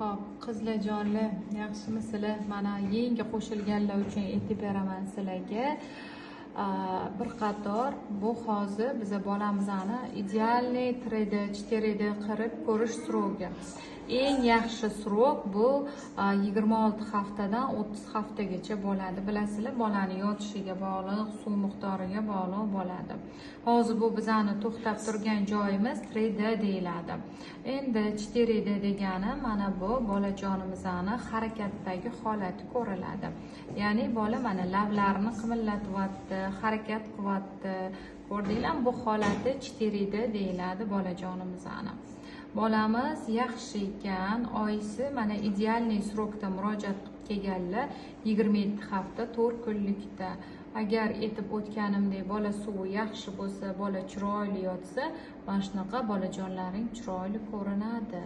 Xo'p, qizlarjonlar, yaxshimisizlar? Mana yangi qo'shilganlar uchun aytib beraman sizlarga. Bir qator bu hozir biza bolamizni идеальный 3D, 4D qilib ko'rish срок i. Eng yaxshi срок bu 26 haftadan 30 haftagacha bo'ladi. Bilasizlar, bolani yotishiga bog'liq, suv miqdoriga bog'liq bo'ladi. Hozir bu bizani to'xtab turgan joyimiz 3D deyiladi. Endi 4D degani mana bu bolajonimizni harakatdagi holati ko'riladi. Ya'ni bola mana lablarini qimillatyapti, harakat qilyapti. Ko'rdinglarmi? Bu holati 4D deyiladi bolajonimizni. Bolamiz yaxshi ekan, oyisi mana идеальный срок da murojaat qilib kelganlar 27 hafta 4 kunlikda. Agar aytib o'tganimdek bola suvi yaxshi bo'lsa, bola chiroyli yotsa, mana shunaqa bolajonlaring chiroyli ko'rinadi.